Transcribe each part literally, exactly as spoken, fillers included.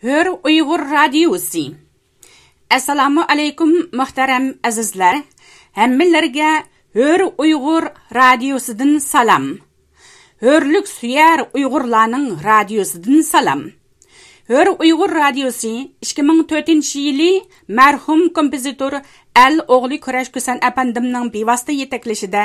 ھۆر ئۇيغۇر رادىيوسى. ئەسسالامۇ ئەلەيكۇم، مۇھتەرەم ئەزىزلەر. ھەممىلەرگە ھۆر ئۇيغۇر رادىيوسىدىن سالام. ھۆرلۈك سۆيەر ئۇيغۇرلارنىڭ رادىيوسىدىن سالام. ھۆر ئۇيغۇر رادىيوسى ئىككى مىڭ تۆتىنچى يىلى مەرھۇم كومپوزىتور ئەل ئوغلى كۈرەش كۈسەن ئەپەندىمنىڭ بىۋاسىتە يېتەكلىشىدە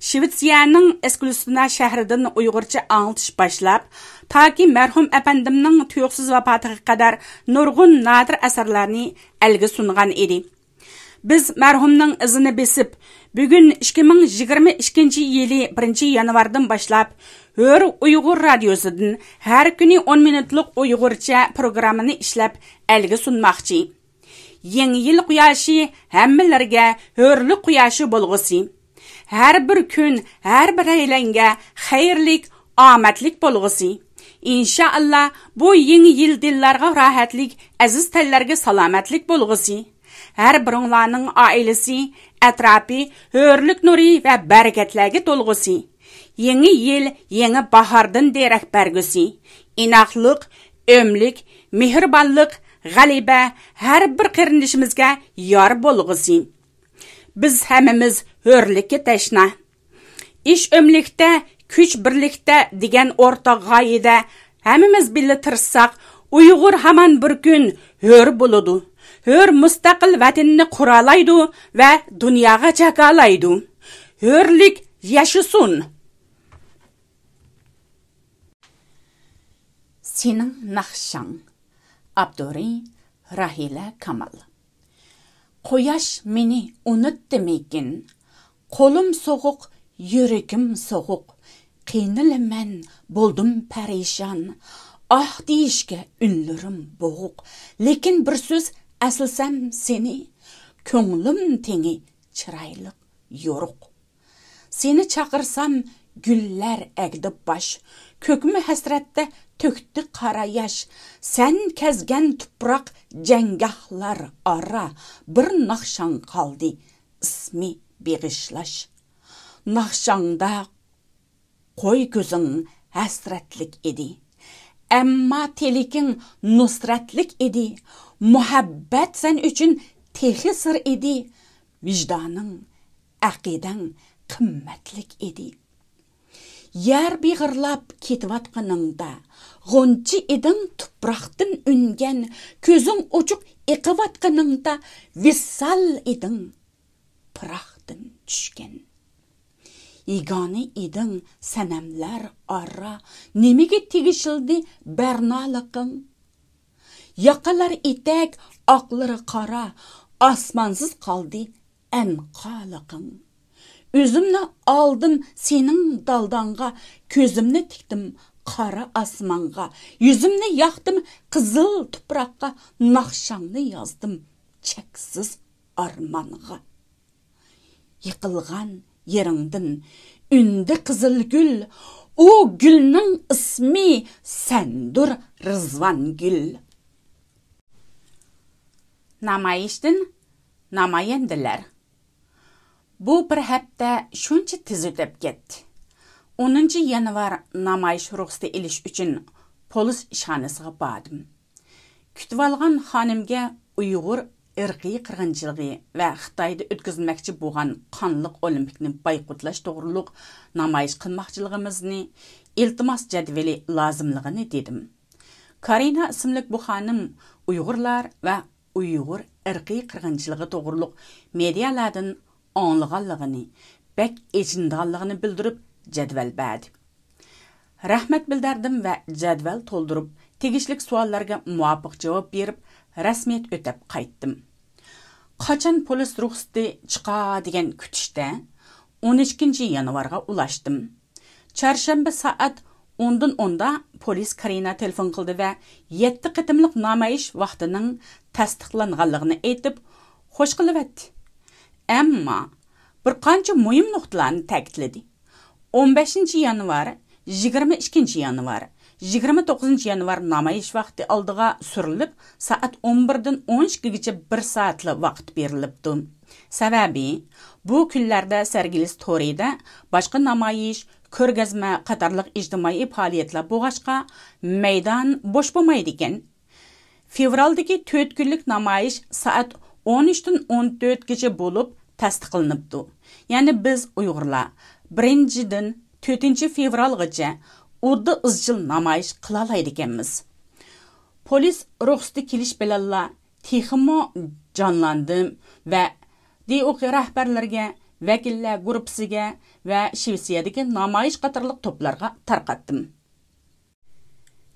شىۋېتسىيەنىڭ ئېسكۇلسىنا شەھىرىدىن ئۇيغۇرچە ئاڭلىتىش باشلاپ، تاكى مەرھۇم ئەپەندىمنىڭ تۇيۇقسىز ۋاپاتىغا قەدەر نۇرغۇن نادىر ئەسەرلەرنى ئەلگە سۇنغان ئىدى. بىز مەرھۇمنىڭ ئىزىنى بېسىپ، بۈگۈن ئىككى مىڭ يىگىرمە ئىككىنچى يىلى بىرىنچى يانۋاردىن باشلاپ، ھۆر ئۇيغۇر رادىيوسىدىن ھەر كۈنى ئون مىنۇتلۇق ئۇيغۇرچە پروگراممىنى ئىشلەپ ئەلگە سۇنماقچى. يېڭى يىل قۇياشى ھەممىلەرگە ھۆرلۈك قۇياشى بولغۇسى. ھەر بىر كۈن ھەر بىرەيلەنگە خەيرلىك، ئامەتلىك بولغۇسى. ئىنشائاللا، بۇ يېڭى يىل دىللارغا راھەتلىك، ئەزىز تەنلەرگە سالامەتلىك بولغۇسى. ھەر بىرىڭلارنىڭ ئائىلىسى، ئەتراپى ھۆرلۈك نۇرى ۋە بەرىكەتلەرگە تولغۇسى. يېڭى يىل يېڭى باھاردىن دېرەك بەرگۈسى. ئىناقلىق، ئۆملۈك، مېھرىبانلىق، غەلىبە ھەر بىر قېرىندىشىمىزگە يار بولغۇسى. بىز ھەممىمىز ھۆرلۈككە تەشنا. ئىش ئۆملۈكتە، كۈچ بىرلىكتە دېگەن ئورتاق غايىدە ھەممىمىز بىللە تىرىشساق، ئۇيغۇر ھامان بىر كۈن ھۆر بولىدۇ. ھۆر مۇستەقىل ۋەتىنىنى قۇرالايدۇ ۋە دۇنياغا جاكارلايدۇ. ھۆرلۈك ياشىسۇن! سېنىڭ ناخشاڭ. ئاپتورى: راھىلە كامال. قۇياش مېنى ئۇنتتىمىكىن؟ قولۇم سوغۇق، يۈرىكىم سوغۇق، قىينىلىمەن، بولدۇم پەرىشان. ئاھ دېيىشكە ئۈنلىرىم بوغۇق، لېكىن بىر سۆز ئەسلىسەم سېنى، كۆڭلۈم تېڭى چىرايلىق، يورۇق. سېنى چاقىرسام، گۈللەر ئەگدى باش، كۆكمۇ ھەسرەتتە تۆكتى قارا ياش. سەن كەزگەن تۇپراق، جەڭگاھلار ئارا، بىر ناخشاڭ قالدى، ئىسمى بېغىشلاش. ناخشاڭدا قوي كۆزۈڭ ھەسرەتلىك ئىدى، ئەمما تىلىكىڭ نۇسرەتلىك ئىدى. مۇھەببەت سەن ئۈچۈن تېخى سىر ئىدى، ۋىجدانىڭ، ئەقىدەڭ قىممەتلىك ئىدى. يەر بېغىرلاپ كېتىۋاتقىنىڭدا، غۇنچە ئىدىڭ تۇپراقتىن ئۈنگەن، كۆزۈڭ ئوچۇق ئېقىۋاتقىنىڭدا، ۋىسال ئىدىڭ پىراقتىن چۈشكەن. يېگانە ئىدىڭ سەنەملەر ئارا، نېمىگە تېگىشىلدى بەرنالىقىڭ؟ ياقىلار ئېتەك، ئاقلىرى قارا، ئاسمانسىز قالدى ئەنقالىقىڭ. ئۆزۈمنى ئالدىم سېنىڭ دالداڭغا، كۆزۈمنى تىكتىم قارا ئاسمانغا، يۈزۈمنى ياقتىم قىزىل تۇپراققا، ناخشاڭنى يازدىم چەكسىز ئارمانغا. يىقىلغان يېرىڭدىن ئۈندى قىزىل گۈل، ئۇ گۈلنىڭ ئىسمى سەندۇر، رىزۋانگۈل. نامايىشتىن نامايەندىلەر. بۇ بىر ھەپتە شۇنچە تېز ئۆتۈپ كەتتى. ئونىنچى يانۋار نامايىش رۇخسىتى ئېلىش ئۈچۈن پولىس ئىشخانىسىغا باردىم. كۈتۈۋالغان خانىمگە ئۇيغۇر ئىرقىي قىرغىنچىلىقى ۋە خىتايدا ئۆتكۈزۈلمەكچى بولغان قانلىق ئولىمپىكنى بايقۇتلاش توغرۇلۇق نامايىش قىلماقچىلىقىمىزنى، ئىلتىماس جەدۋىلى لازىملىقىنى دېدىم. كارىنا ئىسىملىك بۇ خانىم ئۇيغۇرلار ۋە ئۇيغۇر ئىرقىي قىرغىنچىلىقى توغرۇلۇق مېدىيالاردىن ئاڭلىغانلىقىنى، بەك ئېچىنىدىغانلىقىنى بىلدۈرۈپ جەدۋەل بەردى. رەھمەت بىلدۈردۈم ۋە جەدۋەل تولدۇرۇپ، تېگىشلىك سوئاللارغا مۇۋاپىق جاۋاب بېرىپ، رەسمىيەت ئۆتەپ قايتتىم. قاچان پولىس رۇخسىتى چىقار دېگەن كۈتۈشتە، ئون ئىككىنچى يانۋارغا ئۇلاشتىم. چارشەنبە سائەت ئوندىن ئوندا پولىس كارىنا تېلېفون قىلدى ۋە يەتتە قېتىملىق نامايىش ۋاقتىنىڭ تەستىقلانغانلىقىنى ئېيتىپ، خوش قىلىۋەتتى. ئەمما بىر قانچە مۇھىم نۇقتىلارنى تەكىتلىدى. ئون بەشىنچى يانۋار، يىگىرمە ئىككىنچى يانۋار، يىگىرمە توققۇزىنچى يانۋار نامايىش ۋاقتى ئالدىغا سۈرۈلۈپ، سائەت ئون بىردىن ئون ئىككىگىچە بىر سائەتلا ۋاقىت بېرىلىپتۇ. سەۋەبى، بۇ كۈنلەردە سەرگىلىس تورىدا باشقا نامايىش، كۆرگەزمە قاتارلىق ئىجتىمائىي پائالىيەتلەر بولغاچقا، مەيدان بوش بولمايدىكەن. فېۋرالدىكى تۆت كۈنلۈك نامايىش سائەت ئون ئۈچتىن ئون تۆتكىچە بولۇپ تەستىقلىنىپتۇ. يەنى بىز ئۇيغۇرلار بىرىنچىدىن تۆتىنچى فېۋرالغىچە ئۇدا ئىزچىل نامايىش قىلالايدىكەنمىز. پولىس رۇخسىتى كېلىش بىلەنلا تېخىمۇ جانلاندىم ۋە دىئوخ رەھبەرلىرىگە، ۋەكىللەر گۇرۇپپىسىگە ۋە شىۋېتسىيەدىكى نامايىش قاتارلىق توپلارغا تارقاتتىم.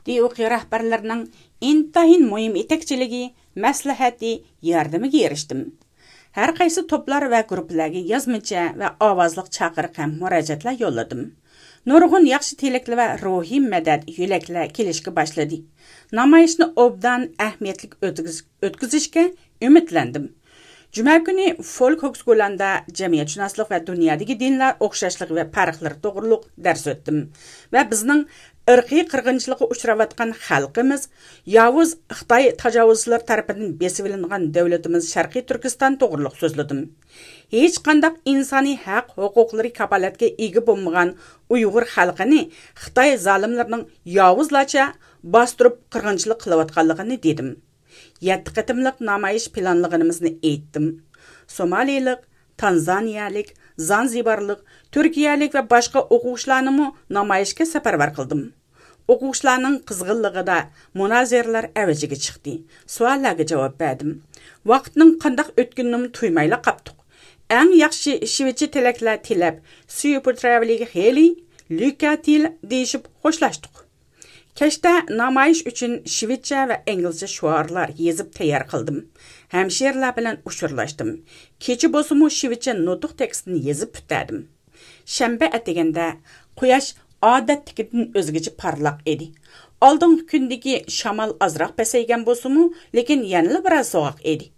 دىئوخ رەھبەرلىرىنىڭ ئىنتايىن مۇھىم يېتەكچىلىكى، مەسلىھەتى، ياردىمىگە ئېرىشتىم. ھەر قايسى توپلار ۋە گۇرۇپپىلارغا يازمىچە ۋە ئاۋازلىق چاقىرىق ھەم مۇراجىئەتلەر يوللىدىم. نۇرغۇن ياخشى تىلەكلەر ۋە روھىي مەدەت يۆلەكلەر كېلىشكە باشلىدى. نامايىشنى ئوبدان، ئەھمىيەتلىك ئۆتكۈز-، ئۆتكۈزۈشكە ئۈمىدلەندىم. جۈمە كۈنى فولك ھوكسگولاندا جەمئىيەتشۇناسلىق ۋە دۇنيادىكى دىنلار ئوخشاشلىقى ۋە پەرقلىرى توغرۇلۇق دەرس ئۆتتۈم ۋە بىزنىڭ ئىرقىي قىرغىنچىلىققا ئۇچراۋاتقان خەلقىمىز ياۋۇز خىتاي تاجاۋۇزچىلىرى تەرىپىدىن بېسىۋېلىنغان دۆلىتىمىز شەرقىي تۈركىستان توغرۇلۇق سۆزلىدىم. ھېچقانداق ئىنسانىي ھەق ھوقۇقلىرى كاپالەتكە ئىگە بولمىغان ئۇيغۇر خەلقىنى خىتاي زالىملىرىنىڭ ياۋۇزلارچە باستۇرۇپ قىرغىنچىلىق قىلىۋاتقانلىقىنى دېدىم. يەتتە قېتىملىق نامايىش پىلانلىغىنىمىزنى ئېيتتىم. سومالىلىق، تانزانىيەلىك، زانزىبارلىق، تۈركىيەلىك ۋە باشقا ئوقۇغۇچىلارنىمۇ نامايىشقا سەپەرۋەر قىلدىم. ئوقۇغۇچىلارنىڭ قىزغىنلىقىدا مۇنازىرىلەر ئەۋجىگە چىقتى. سوئاللارغا جاۋاب بەردىم. ۋاقىتنىڭ قانداق ئۆتكىنىنىمۇ تۇيمايلا قاپتۇق. ئەڭ ياخشى شىۋېتچە تىلەكلەر تىلەپ، سۈيپۇترەۋلىگە خېلى، لۈكەتىل دېيىشىپ خوشلاشتۇق. كەچتە نامايىش ئۈچۈن شىۋېتچە ۋە ئىنگلىزچە شوئارلار يېزىپ تەييار قىلدىم. ھەمشىرىلەر بىلەن ئۇچۇرلاشتىم. كېچە بولسىمۇ شىۋېتچە نۇتۇق تېكىستىنى يېزىپ پۈتتۈردۈم. شەنبە ئەتىگەندە قۇياش ئادەتتىكىدىن ئۆزگىچە پارلاق ئىدى. ئالدىنقى كۈندىكى شامال ئازراق پەسەيگەن بولسىمۇ، لېكىن يەنىلا بىراز سوغۇق ئىدى.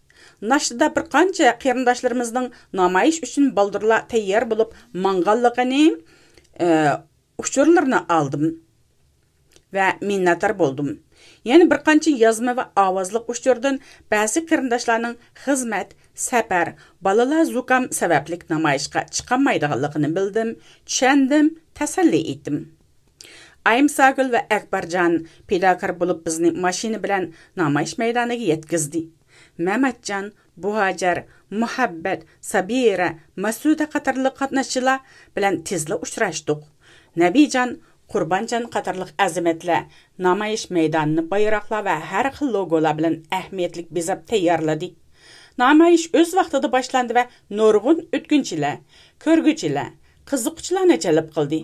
ناشتىدا بىر قانچە قېرىنداشلىرىمىزنىڭ نامايىش ئۈچۈن بالدۇرلا تەييار بولۇپ ماڭغانلىقىنى، ئى، ئۇچۇرلىرىنى ئالدىم ۋە مىننەتدار بولدۇم. يەنە بىر قانچە يازما ۋە ئاۋازلىق ئۇچۇردىن بەزى قېرىنداشلارنىڭ خىزمەت، سەپەر، بالىلار زۇكام سەۋەبلىك نامايىشقا چىقالمايدىغانلىقىنى بىلدىم، چۈشەندىم، تەسەللى ئېيتتىم. ئايىمساگۈل ۋە ئەكبەرجان پىداكار بولۇپ بىزنى ماشىنا بىلەن نامايىش مەيدانىغا يەتكۈزدى. مەمەتجان، بۇھاجەر، مۇھەببەت، سابىرە، مەسۇدە قاتارلىق قاتناشچىلار بىلەن تېزلا ئۇچراشتۇق. نەبىجان، قۇربانجان قاتارلىق ئەزىمەتلەر نامايىش مەيدانىنى بايراقلار ۋە ھەر خىل لوگولار بىلەن ئەھمىيەتلىك بېزەپ تەييارلىدى. نامايىش ئۆز ۋاقتىدا باشلاندى ۋە نۇرغۇن ئۆتكۈنچىلەر، كۆرگۈچىلەر، قىزىققۇچىلارنى جەلپ قىلدى.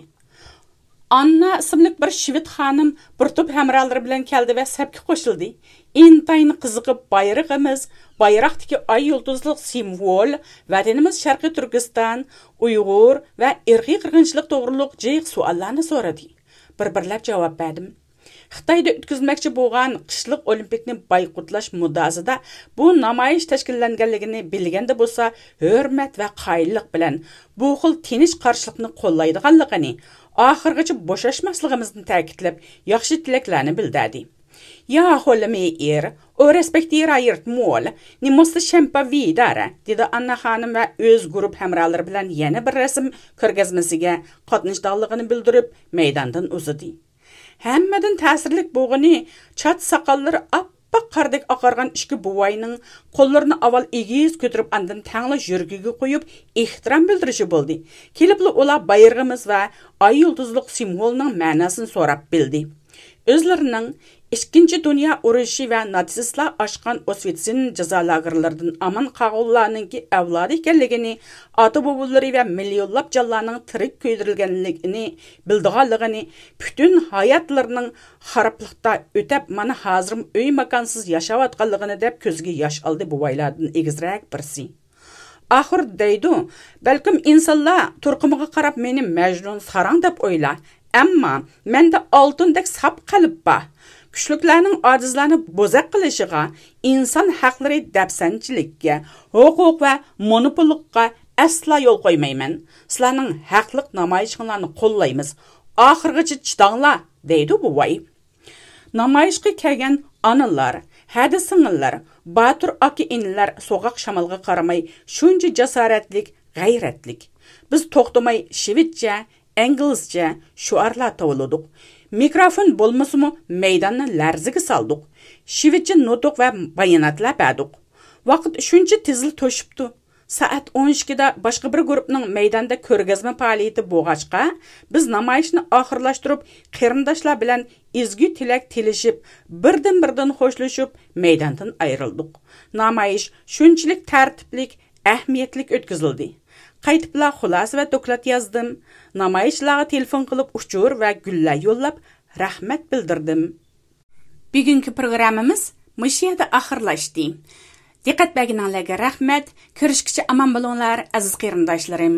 ئاننا ئىسىملىك بىر شىۋېت خانىم بىر توپ ھەمراھلىرى بىلەن كەلدى ۋە سەپكە قوشۇلدى. ئىنتايىن قىزىقىپ، بايرىقىمىز، بايراقتىكى ئاي يۇلتۇزلۇق سىمۋول، ۋەتىنىمىز شەرقىي تۈركىستان، ئۇيغۇر ۋە ئىرقىي قىرغىنچىلىق توغرۇلۇق جىق سوئاللارنى سورىدى. بىر-بىرلەپ جاۋاب بەردىم. خىتايدا ئۆتكۈزۈلمەكچى بولغان قىشلىق ئولىمپىكنى بايقۇتلاش مۇددىئاسىدا بۇ نامايىش تەشكىللەنگەنلىكىنى بىلگەندە بولسا، ھۆرمەت ۋە قايىللىق بىلەن بۇ خىل تىنچ قارشىلىقنى قوللايدىغانلىقىنى، ئاخىرغىچە بوشاشماسلىقىمىزنى تەكىتلەپ، ياخشى تىلەكلەرنى بىلدۈردى. يا خولمىئېر، ئۇ رېسپېكتىرا يىرتمۇل، نېموستا شەمپا ۋىدارە، دېدى ئاننا خانىم ۋە ئۆز گۇرۇپ ھەمراھلىرى بىلەن يەنە بىر رەسىم كۆرگەزمىسىگە قاتنىشىدىغانلىقىنى بىلدۈرۈپ، مەيداندىن ئۇزىدى. ھەممىدىن تەسىرلىك بولغىنى، چاچ ساقاللىرى ئاپئاق قاردەك ئاقارغان ئىككى بوۋاينىڭ قوللىرىنى ئاۋۋال ئېگىز كۆتۈرۈپ، ئاندىن تەڭلا يۈرىكىگە قويۇپ، ئېھتىرام بىلدۈرۈشى بولدى. كېلىپلا ئۇلار بايرىقىمىز ۋە ئاي يۇلتۇزلۇق سىمۋولنىڭ مەناسىنى سوراپ بىلدى. ئۆزلىرىنىڭ ئىككىنچى دۇنيا ئۇرۇشى ۋە ناتسىستلار ئاچقان ئوسۋىتسىن جازا لاگېرلىرىدىن ئامان قالغانلارنىڭكى ئەۋلادى ئىكەنلىكىنى، ئاتا-بوۋىلىرى ۋە مىليونلاپ جانلارنىڭ تىرىك كۆيدۈرۈلگەنلىكىنى بىلىدىغانلىقىنى، پۈتۈن ھاياتلىرىنىڭ خارابلىقتا ئۆتەپ، مانا ھازىرمۇ ئۆي-ماكانسىز ياشاۋاتقانلىقىنى دەپ كۆزىگە ياش ئالدى بوۋايلاردىن ئېگىزرەك بىرسى. ئاخىر دەيدۇ، بەلكىم ئىنسانلار تۇرقۇمغا قاراپ مېنى مەجنۇن ساراڭ دەپ ئويلار، ئەمما مەندە ئالتۇندەك ساپ قەلب بار. كۈچلۈكلەرنىڭ ئاجىزلارنى بوزەك قىلىشىغا، ئىنسان ھەقلىرى دەپسەندىچىلىككە، ھوقۇق ۋە مونوپوللۇققا ئەسلا يول قويمايمەن. سىلەرنىڭ ھەقلىق نامايىشىڭلارنى قوللايمىز. ئاخىرغىچە چىداڭلار، دەيدۇ بوۋاي. نامايىشقا كەلگەن ئانىلار، ھەدە سىڭىللار، باتۇر ئاكا-ئىنىلەر سوغۇق شامالغا قارىماي شۇنچە جاسارەتلىك، غەيرەتلىك. بىز توختىماي شىۋېتچە، ئىنگلىزچە شوئارلار توۋلىدۇق. مىكروفون بولمىسىمۇ مەيداننى لەرزىگە سالدۇق. شىۋىچە نۇتۇق ۋە باياناتلار بەردۇق. ۋاقىت شۇنچە تېزلا توشۇپتۇ. سائەت ئون ئىككىدە باشقا بىر گۇرۇپنىڭ مەيداندا كۆرگەزمە پائالىيىتى بولغاچقا، بىز نامايىشنى ئاخىرلاشتۇرۇپ، قېرىنداشلار بىلەن ئىزگۈ تىلەك تىلىشىپ، بىردىن-بىردىن خوشلىشىپ، مەيداندىن ئايرىلدۇق. نامايىش شۇنچىلىك تەرتىپلىك، ئەھمىيەتلىك ئۆتكۈزۈلدى. قايتىپلا خۇلاسە ۋە دوكلات يازدىم. نامايىشچىلارغا تېلېفون قىلىپ ئۇچۇر ۋە گۈللەر يوللاپ، رەھمەت بىلدۈردۈم. بۈگۈنكى پروگراممىمىز مۇشۇ يەردە ئاخىرلاشتى. دىققەت بەرگىنىڭلارغا رەھمەت. كۆرۈشكىچە ئامان بولۇڭلار، ئەزىز قېرىنداشلىرىم.